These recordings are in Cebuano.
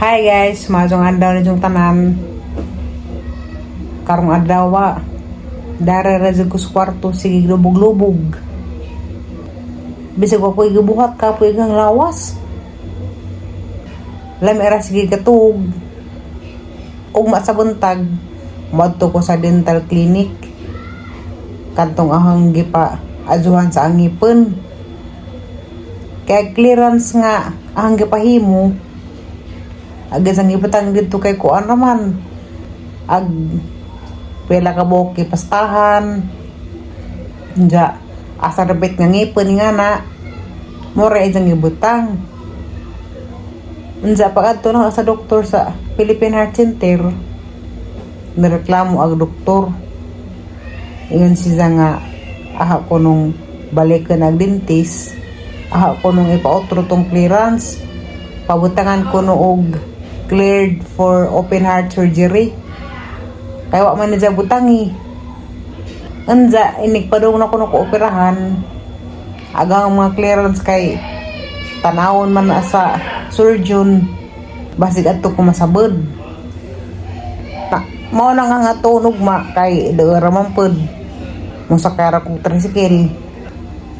Hi guys, maayong adlaw ninyong tanan. Karong adlaw, dara ra jud ko sa kwarto, sige lubog-lubog. Bisag wa koy gibuhat, kapoy kang lawas. Lami ra sige katug. Ugma sa buntag, moadto ko sa dental clinic. Kadtong ahang gipa azuhan sa ngipon. Kay clearance nga ahang gipahimo, agad sang gibutang didto kay kuan raman. Ag pila ka buok gipastahan. Unja, asa rabit nga ngipon nga na mao ra iyang gibutang. Unja, pag-adto na sa doktor sa Philippine Heart Center, nireklamo ang doktor. Ingon siya nga aha ko nung balikan ang dentist, aha ko nung ipaotro tong clearance, pabutangan ko no og cleared for open heart surgery. Kaya wa man niya butangi. Unja, inig padung na ko no ko operahan. Agang mga clearance kay tanawon man na sa surgeon. Basig adto ko masabod. Na, mao na nga nga tunog ma kay ra man pod. Mosakay ra kog tricycle.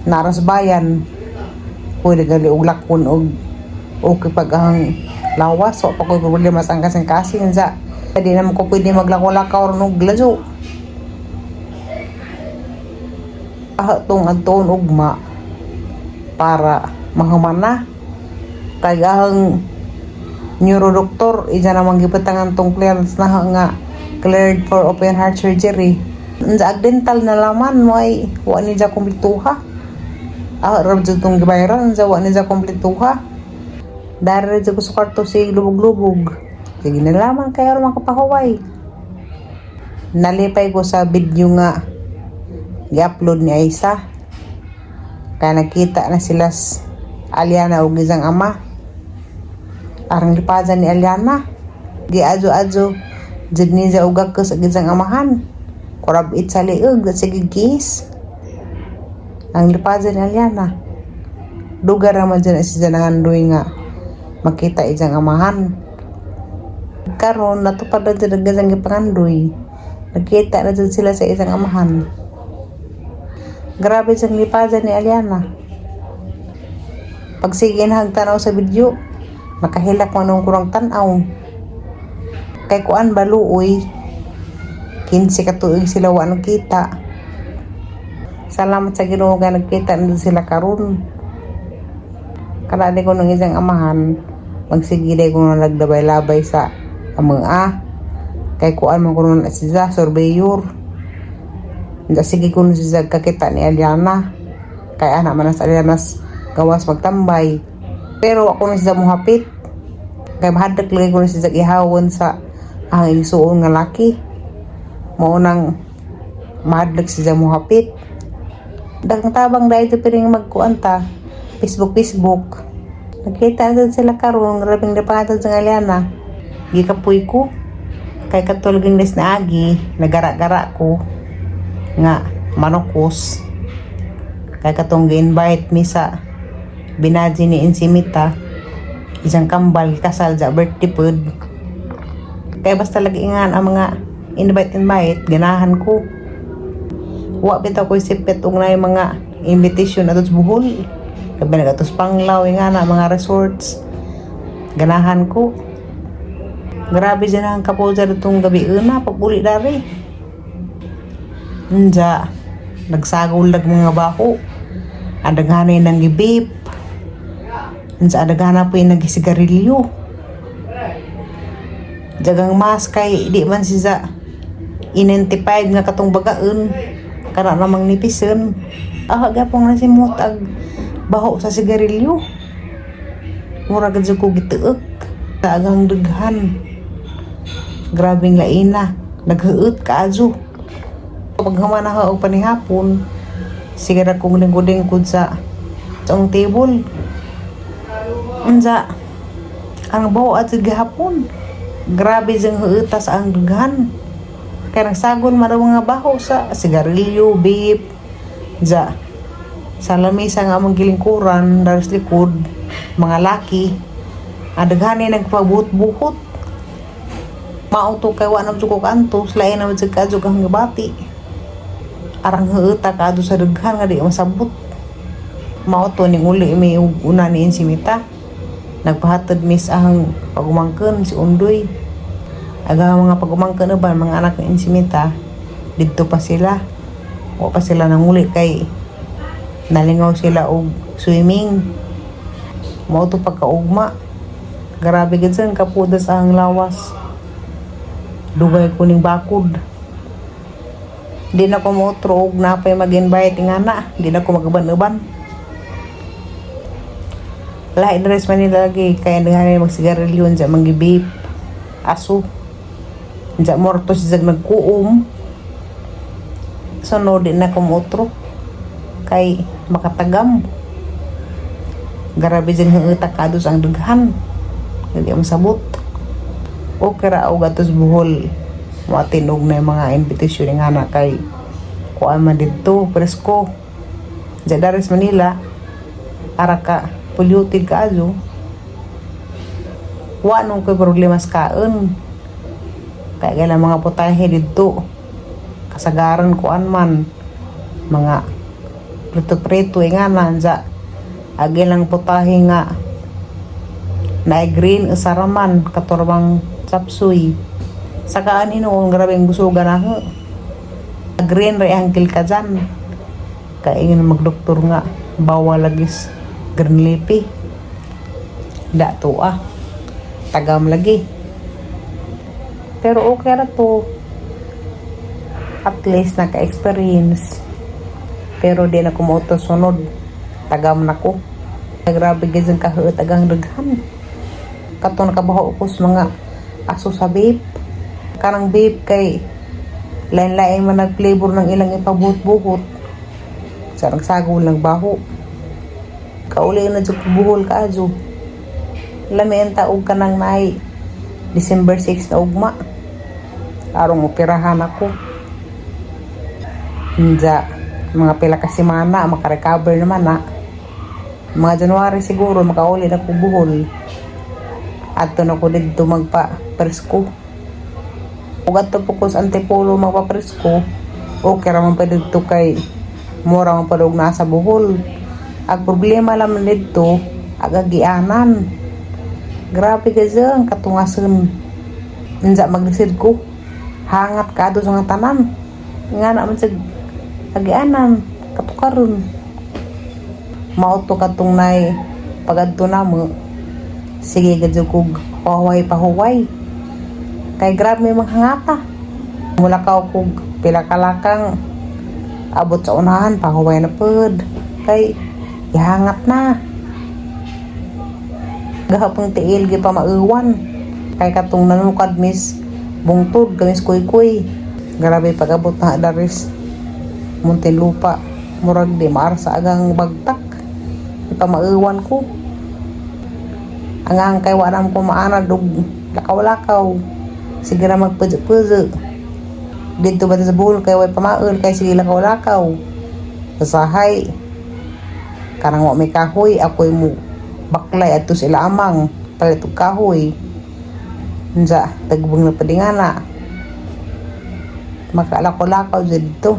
Nara sa bayan. Pwede gali og lakon og okay pag ang lawas. Wa pa ko'y problema sa ang kasing-kasing. Sa di naman ko pwede maglakaw-lakaw ron og lazo. Ah, tong adtoon ugma para mahuman na. Kay ang neurodoktor, isa namang gibutangan tong clearance na nga cleared for open heart surgery. Unsa ag dental na laman mo ay wa ni siya kumpletuha. Ah, ra jud tong gibayaran, unsa wa ni siya kumpletuha. Dari jud ko sa kwarto si lubog-lubog. Sige na laman kaya ro makapahuway. Nalipay ko sa video nga gi-upload ni Aisa. Kaya nakita na sila Aliana ug isang ama. Arang lipadan ni Aliana. Giadyo-adyo jud niya og gakos ag isang amahan. Kurab it sa liog at sige kiss. Ang lipadan ni Aliana. Duga ra man dyan na siya nangandoy nga makita isang amahan. Karon natupad na dyan ang isang gipangandoy. Nagkita na dyan sila sa isang amahan. Grabe siyang lipadan ni Aliana. Pag sige na tanaw sa video, makahilak man nung kurang tanaw. Kay kuan ba luoy, 15 ka tuig sila wa nagkita. Salamat sa Ginoo nga nagkita na sila karon. Kada ko ng isang amahan, magsige ko na naglabay-labay sa amaa. Kay kuan man ko na siya, surveyor. Hindi sige ko na siya kakita ni Aliana. Kay anak man na sa Aliana gawas magtambay. Pero ako na siya muhapit. Kay mahadlok lagi ko na siya ihawon sa ang igsuon nga laki. Mao nang mahadlok siya muhapit. Daghang tabang dahil ito piring magkuan ta. Facebook, Facebook. Nagkita na sila karon, grabing napatad sa Aliana. Gikapoy ko. Kay katulog des na agi, nagara-gara ko nga manukos. Kay katong gi-invite mi sa binaji ni Insimita, isang kambal kasal sa birthday pod. Kay basta lagi nga ang mga invite invite, ganahan ko. Wa bitaw ko sipit og naay mga invitation ato sa Bohol. Labi na ato sa Panglao nga na mga resorts. Ganahan ko. Grabe dyan ang kapoy itong gabi una pag uli dari. Unja, nagsagol lag mga baho. Adaghanay nang gibip. Unsa adaghana po yung nagsigarilyo. Jagang mas kay di man siya identified nga katong bagaan. Kana namang nipison. Ah, gapong na si ag baho sa sigarilyo. Mura gid ko gituok. Agang daghan. Grabing laina. Naghuot kaadyo. Pag humana og panihapon, sige ra kong lingkod-lingkod sa ang table. Unsa ang baho at gihapon. Grabe jang huota sa ang daghan. Kaya nagsagol man ang mga baho sa sigarilyo, vape, ja. Sa lamesa nga among gilingkuran, daras likod, mga laki. Ang daghan ni nagpabuhot-buhot. Mao to kay wa na jud ko kaantos, lain na jud ka jud ang gibati. Arang huuta ka sa daghan nga di masabot. Mao to ning uli mi og una ni Insimita. Nagpahatod mis ang pagumangkon si Undoy. Aga mga pagumangkon ba mga anak ni Insimita, didto pa sila. Wa pa sila nanguli kay nalingaw sila og swimming. Mao to pagkaugma. Grabe gid san kapudas ang lawas. Dugay ko ning bakod. Di na ko mootro og napay mag-invite nga na. Di na ko mag-uban-uban. Lahi na rin sa Manila lagi. Kaya daghan magsigarilyo sa manggibip. Aso. Sa morto siya nagkuom. So no, di na ko mootro. Kay makatagam. Grabe dyan ang utak ka ang daghan. Hindi mo sabot. Okay ra og atos Bohol. Moatinog na yung mga invitation nga na kay kuan man didto, presko. Diyan daris Manila, ara ka polluted kaayo. Wa nung ko'y problema sa kaon. Kaya kailang mga putahe didto. Kasagaran kuan man mga prito-prito eh nga na sa agi lang putahe nga na green usaraman katurbang chapsuy. Sa kaan hinuon, grabe ang busugan ako. Green ra ang ka dyan. Kaya yun magdoktor nga bawal lagis green leafy. Da to ah. Tagam lagi. Pero okay ra to. At least naka-experience. Pero di na ko mo sunod. Tagam na ko. Grabe gid ang kahuot agang daghan. Kato nakabaho ko sa mga aso sa vape. Kanang vape kay lain-lain man nag-flavor ng ilang ipabuhot-buhot. Sa nagsagol ng baho. Kauli na jud buhol ka adyo. Lami ang taog ka ng nay December 6 na ugma. Arong operahan ako. Inja, mga pila ka semana, makarecover naman na. Mga January siguro, makauli na ko buhol. Adto na ko didto magpa presko. Ug adto po ko sa Antipolo magpa-presko, okay ra man pa didto kay mura man pa og nasa Bohol. Ang problema lang man didto, agagianan. Grabe ka dyan, katungasan. Unsa maglisod ko. Hangat ka sa nga tanan. Nga naman sa agianan, katukaron. Mao to katong nay pagadto namo. Sige gadyo kog pahuway pahuway. Kay grabe may manghangata. Mulakaw kog pila kalakang abot sa unahan pahuway na pod. Kay ihangat na. Gahapong tiil gi pa mauwan. Kay katong nanukad mis bungtod kamis kuy-kuy. Grabe pag-abot na daris Muntinlupa. Murag di maarsa agang bagtak. Ipamauwan ko. Ang ang kay wala ko maanad og lakaw-lakaw. Sige ra magpuzo-puzo. Dito ba sa Bohol kay way pamaol kay sige lakaw-lakaw. Sahay. Kanang wa may kahoy ako'y mo baklay adto sila amang palit og kahoy. Unsa tagbong na padingana. Makalakaw-lakaw dito.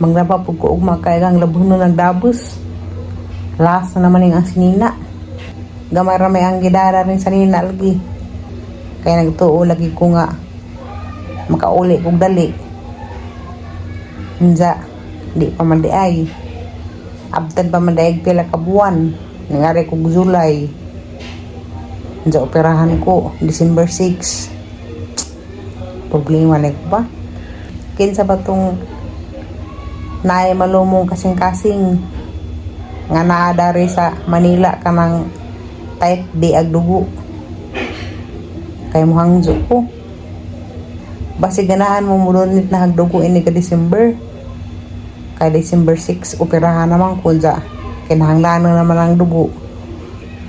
Mangraba pug ko ugma kay ang labhon ng dabos. Last na naman ang sinina. Gamay ra may ang gidara rin sa nina lagi. Kaya nagtuo lagi ko nga makauli kog dali. Unsa, di pa man di ay. Abtan pa man di pila ka buwan. Nangari kog July. Unsa operahan ko December 6. Problema na ko ba? Kinsa ba tong naay malumong kasing-kasing nga naa dari sa Manila kanang type B ag dugo kay muhangjo ko? Basi ganahan mo mudonit na hagdugo ini ka December kay December 6 operahan naman ko dya. Kinahanglan na naman ang dugo,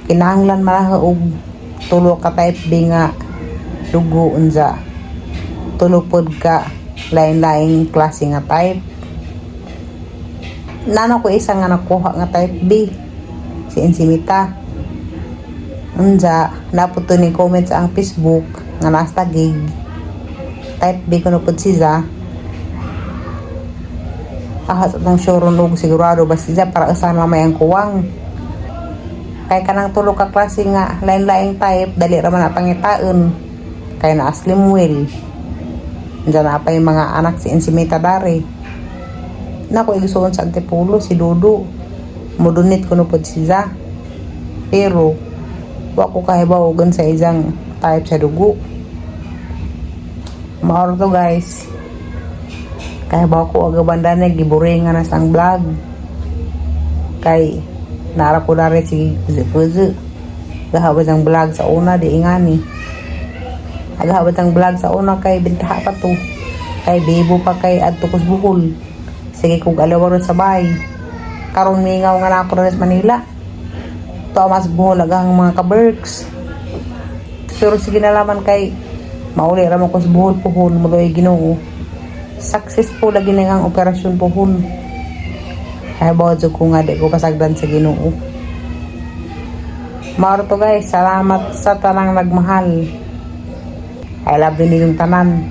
kinahanglan man og tulo ka type B nga dugo, unja tulo pod ka lain-laing klase nga type. Nano ko isa nga nakuha nga type B si Insimita. Unja, naputo ni comment sa ang Facebook nga nasa Taguig. Type B ko na pud siya. Ahas atong sure og sigurado ba siya para usa na may ang kuwang. Kay kanang tulo ka klase nga lain-laing type, dali ra man na pangitaon. Kay naa Slimwell. Diyan na pa yung mga anak si Insimita dare. Nako igsuon sa Antipolo si Dudu. Mudunit ko no pud siya. Pero wa ko kahibaw og sa isang type sa dugo. Maoro to, guys. Kahibaw ko aga banda na giburingan na sang vlog. Kay nara ko dare si puzi. Gahabad ang vlog sa una di ingani. Agahabad ang vlog sa una kay bintaha pa to. Kay bebo pa kay adto ko sa Bohol. Sige kog alawar sa bay. Karon mingaw nga na ako sa Manila. To mas Bohol agang mga ka-berks. Pero sige na laman kay mauli ra mo ko sa Bohol puhon muloy Ginoo. Successful lagi na ang operasyon puhon. Ay jud ko nga di ko pasagdan sa Ginoo. Mauro to, guys, salamat sa tanang nagmahal. I love you ninyong tanan.